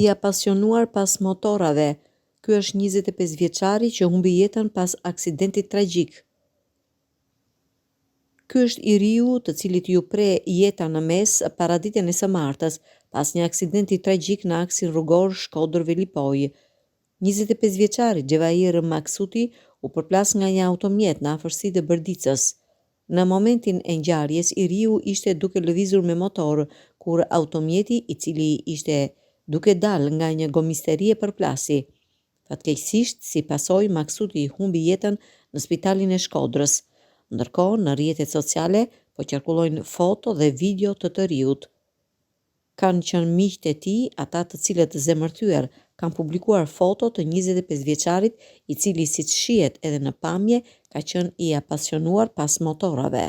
I apasionuar pas motorrave, ky është 25 vjeçari që humbi jetën pas aksidentit tragjik. Ky është i riu të cilit iu pre jeta në mes paraditen e së martës, pas një aksidenti tragjik në aksin rrugor Shkodër-Velipojë. 25 vjeçari Xhevair Maksuti u përplas nga një automjet në afërsi të Bërdicës. Në momentin e ngjarjes i riu ishte duke lëvizur me motor kur automjeti i cili ishte duke dalë nga një gomisteri e përplasi. Fatkeqësisht, si pasojë Maksuti humbi jetën në spitalin e Shkodrës. Ndërkohë, në rrjetet sociale po qarkullojnë foto dhe video të të riut. Kanë qenë miqtë e tij ata të cilët zemërthyer kanë publikuar foto të 25 vjeçarit, i cili siç shihet edhe në pamje ka qenë i apasionuar pas motorrave.